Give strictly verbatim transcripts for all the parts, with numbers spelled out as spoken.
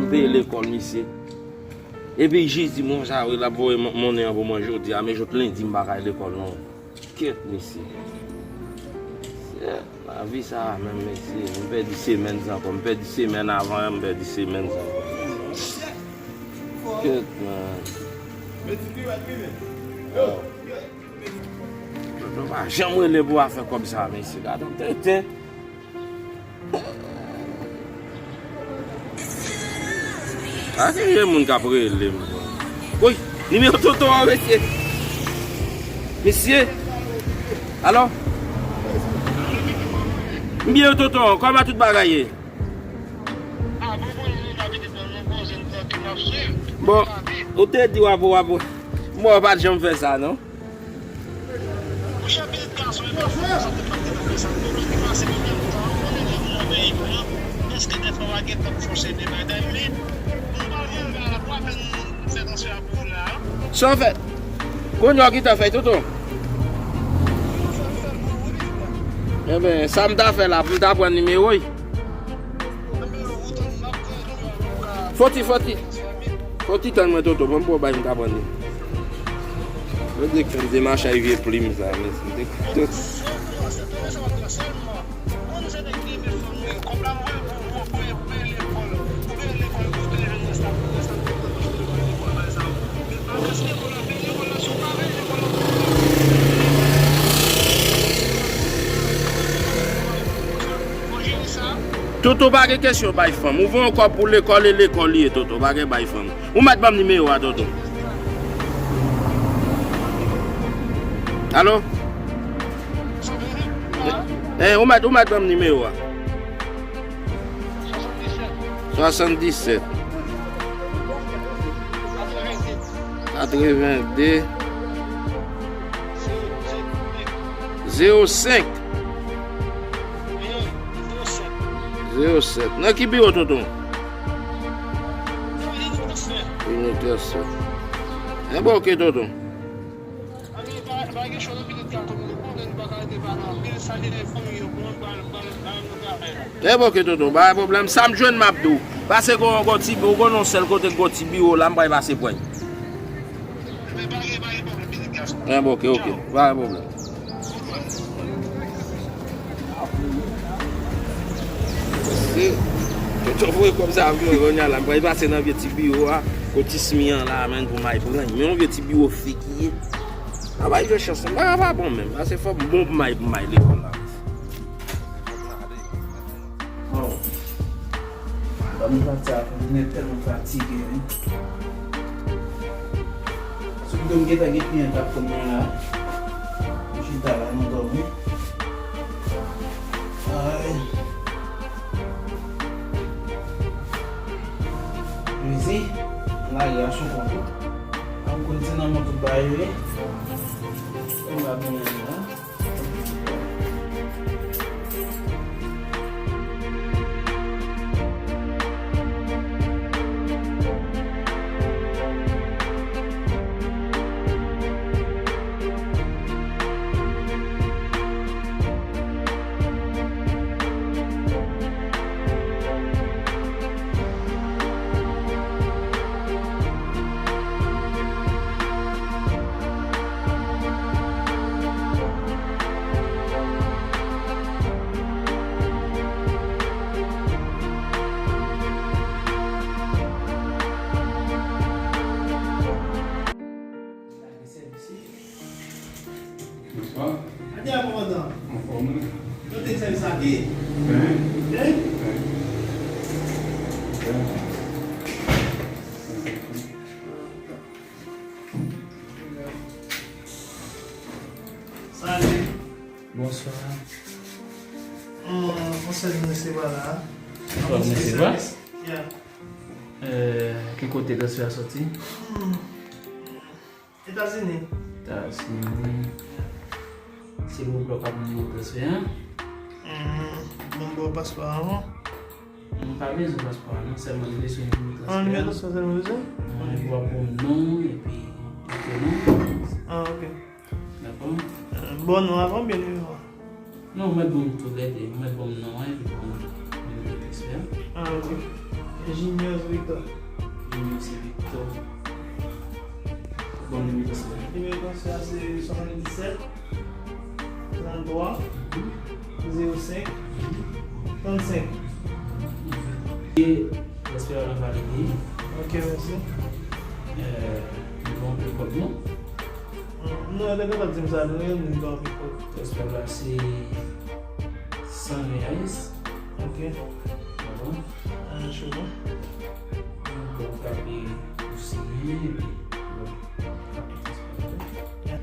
Peye lekòl misye. Epi jis di m konsa wi, l ap voye mon- monnen an pou mwen jodi a, men jòt lendi m pa ka al lekòl non. Kèt mesye. Kèt, lavi sa a menm mesye. M pèdi semèn sa ankò. M pèdi semèn avan yè, m pèdi semèn sa ankò. Kèt, man. Toto pa janm rele pou afè kòb sa, mesye. Gade yon tenten. A, gen moun k ap rele m. Woy, nimewo Toto an, mesye. Mesye. Alo? M byen, Toto an, kòman tout bagay ye? Bon, ou te di w ap, w ap, bon, w pa t janm fè sa, non? Monchè, pitit gason, e pa fò konsa te pa t gen nan fè sa. Pwoblèm ki pase, mwen menm tan, ou konnen lè moun nan peyi m nan, èske dèfwa w a gentan fòse de bagay, men m pa vle l la, pou apèn fè transfè a pou ou la. Sa w fè? Kounye a w gentan fè, Toto? Enben, sa m ta fè la, pou m ta pran nimewo l. Fò ti, fò ti. Fò ti tann mwen, Toto, ban m pran bay m ka pran li. Mwen te kite machay vye plim sa, men se te. Toto, pa gen kesyon bay fanm. Ou voye yon kòb pou lekòl, e lekòl li ye, Toto, pa gen bay fanm. Ou mèt ban m nimewo a, Toto. Alo? Eh, ou mèt, ou mèt ban m nimewo a. Swasanndisèt. Katrevende. Zewo senk. Zewo sèt. Nan ki biwo, Toto? Klinik Transfè. Enben, oke, Toto. Enben, oke, Toto, pa gen pwoblèm. Sa m jwenn, m ap di w. Pase gon, gon ti, ou konn yon sèl kote gon ti biwo la, m pral pase pran. Enben, oke, oke, pa gen pwoblèm. Se, Toto voye kòb sa pou mwen, kounye a la, m pral pase nan vye ti biwo a, kote Ismi an la, menm pou m al pran. Men yon vye ti biwo fik li ye. Travay jwe chans, m pa, pa bon menm. Pase fò m bon pou m al, pou m al lekòl la. Bon. Ban m pati a, mwen tèlman fatige, wi. Sou pito m gentan gen kliyan k ap tann mwen la. M chita la, nan dòmi. Ay. Mezi, lari a sou kont ou. An konn se nan men tout bagay yo ye. Ou la byen la. Bonswa. Bonswa, kòmandan. Anfòm, wi. Kote sèvis la ki? Byen. Byen? Byen. Byen. Salut. Bonswa. Hum, konsèy minis pa la. Konsèy minis pa? Yeah. Euh, ki kote transfè a soti? Hmm. Etazini. Etazini. Se pou blòk ap mande yon transfè, an? Hmm. Bon, bon, paspò avan. M pa bezwen paspò a non, sèlman m bezwen nimewo transfè a. Ah, nimewo transfè sèlman bezwen? Mwen pou ap ban m non, epi, ok, non. Ah, ok. Dakò? Euh, bon, non avan oubyen nimewo a? Non, ou mèt ban m toulède, ou mèt ban m non an, epi ban m nimewo transfè a. Ah, ok. Junior Victor. Junior Victor. Bon, nimewo transfè. Nimewo transfè a se swasanndisèt, tranntwa, zewo senk, trannsenk. E transfè a valide. Ok, mèsi. Euh, bon, kòb non. Non, yo te kapab di m sa tou, wi, m pa anvi kòb. Transfè a se san reais. Ok. Bon. Ah, chou bon. Bon, w tape pou siyen, epi, bon, w tape transfè a.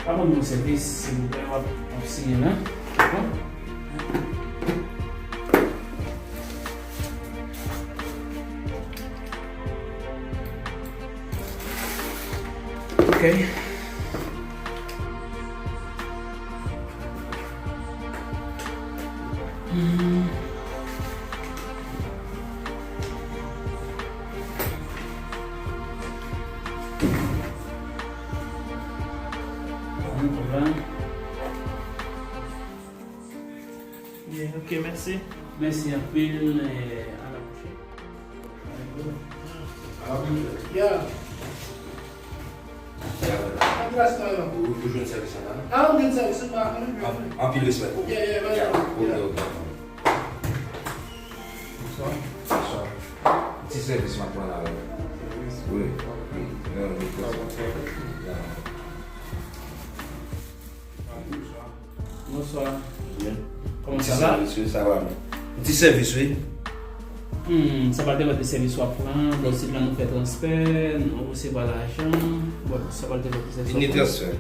Pa ban m yon sèvis, silvouplè, w ap, w ap siyen la. Dakò? Ok. Hmm. Bon, bon. Byen, ok, mèsi. Mèsi anpil, eh, à la prochaine. Yeah. Ou, ou jwenn sèvis la, non? Ah, ou jwenn sèvis la, non? An-, anpil respè pou ou. Yeah, yeah, yeah. Ok, ok. Bonswa. Bonswa. Ti sèvis m ap pran la, wi. Sèvis? Wi. Wi. Yeah. Bonswa. Byen. Kòman sa va? Ti sèvis, wi, sa va, men. Ti sèvis, wi. Hmm, sa pral depann de sèvis w ap pran. Bon, si pran nou fè transfè, nou resevwa lajan. Bon, sa pral depann de sèvis w ap pran. Ni transfè.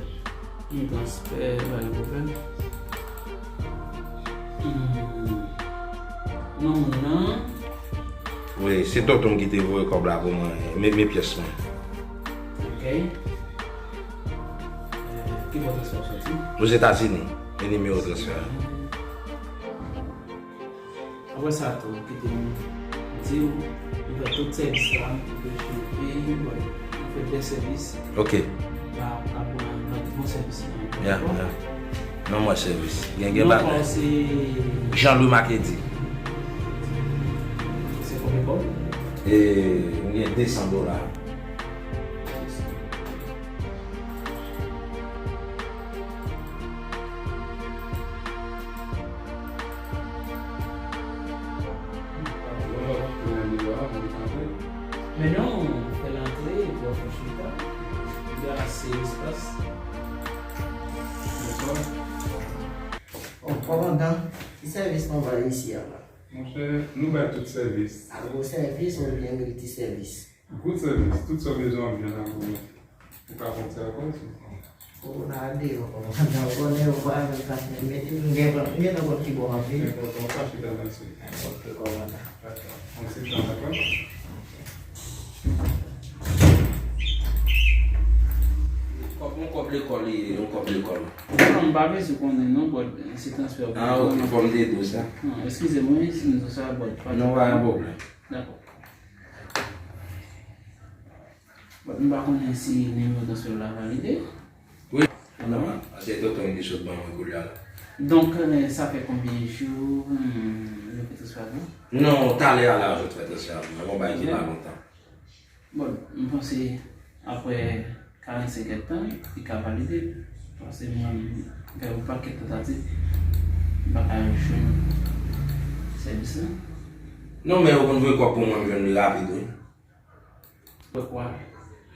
Ni transfè, pa gen pwoblèm. Hmm. Non, moun nan. Wi, se tonton m ki te voye kòb la pou mwen. Men, men pyès mwen. Ok. Ki bò transfè a soti? Ozetazini, e nimewo transfè a. Apre sa tou, kite m di w, nou fè tout sèvis la, nou fè chofe, nou fè bèl sèvis. Ok. La, apre, nou fè bon sèvis la. Ya, ya. Non, mwen sèvis. Gen, gen bagay. Non, se Jean-Louis Marquedy. Se konbyen kòb? E, m gen de san dola. Men non, fè l antre, epi w ap fè chita. Li gen ase espas. Bonswa. Bon, kòmandan, ki sèvis nou bay isi a la? Monchè, nou bay tout sèvis. Agwo sèvis oubyen milti sèvis? Gwo sèvis, tout sa w bezwen ap jwenn nan gouvènman. Ou ka fè yon ti akò sou sa. Ou nan deyò, kòmandan, ou konnen ou pa menm fache mete m gen, m gentan konn ki bò anpil. Enpòtan, ou ka chita nan sou. Ok, kòmandan. Dakò. Yon ti tan, dakò? Kòb, yon kòb lekòl li ye, yon kòb lekòl. Non, m pa bezwen konnen non, but se transfè. Ah, ok, fò m te di w sa. Non, eskize mwen si m di w sa, but pa. Non, pa gen pwoblèm. Dakò. Bon, m pa konnen si nimewo transfè w la valide. Wi. Non, se tonton m ki sot ban mwen koulye a la. Donk, eh, sa fè konbyen jou, hmm, yo fè transfè a la? Non, talè a la yo sot fè transfè a la. Mwen, yon bagay ki pa lontan. Bon, m panse apre karannsenk èdtan, li ka valide. Paske mwen, m fè yon pakèt tantativ, m pa ka jwenn sèvis la. Non, men yo konn voye kòb pou mwen, m jwenn li rapid, wi. Pokwa?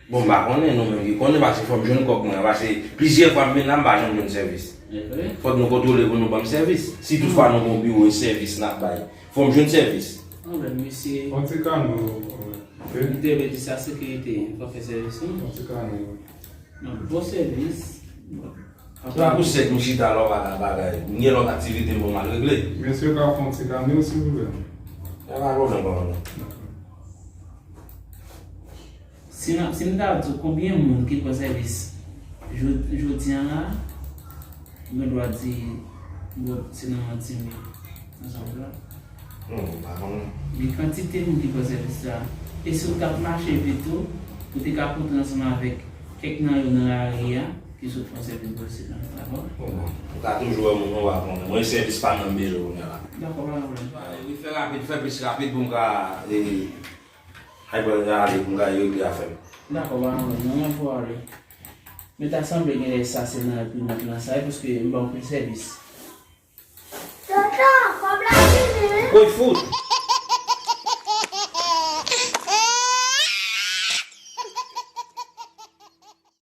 Bon, m pa konnen, nou menm ki konnen, paske fò m jwenn kòb mwen, paske plizyè fwa m vin la, m pa janm jwenn sèvis. E vre? Fòk nou kontwole pou nou ban m sèvis. Si toutfwa nou gon biwo e sèvis n ap bay, fò m jwenn sèvis. Anben, mesye. Yon ti kano, ok? M te vle di sa sekirite, fò fè sèvis, non? Yon ti kano. Non, bon sèvis. Se pa pou sèk m chita la, w pa ka bagay. M gen lòt aktivite m pou m al regle. Mesye ka fè yon ti kano, silvouplè. Pa gen pwoblèm, kòmandan. Si n ap, si m ta di w konbyen moun ki pran sèvis jo-, jodi a la, m gen dwa di, bon, se nan yon ti mil. Ansanm la. Non, m pa konnen. Gen kantite moun ki pran sèvis la. E si w t ap mache vit tou, ou te ka kontre ansanm avèk kèk nan yo nan lari a, ki sot fè yon sèvis vòlse nan lari a. Bon, bon. Ou ka toujou wè moun ou pa konnen. Mwen sèvis pa nan bezwen kounye a la. Dakò, pa gen pwoblèm. Wi, fè rapid, fè plis rapid pou m ka e, ay pran ale pou m ka regle afè m. Dakò, pa gen pwoblèm. Mwen fè w ale. Men ta sanble genlè sa se nan primòt lan sa wi, paske m ba w pil sèvis. Tonton, kòb la vini wi. Kòb fout.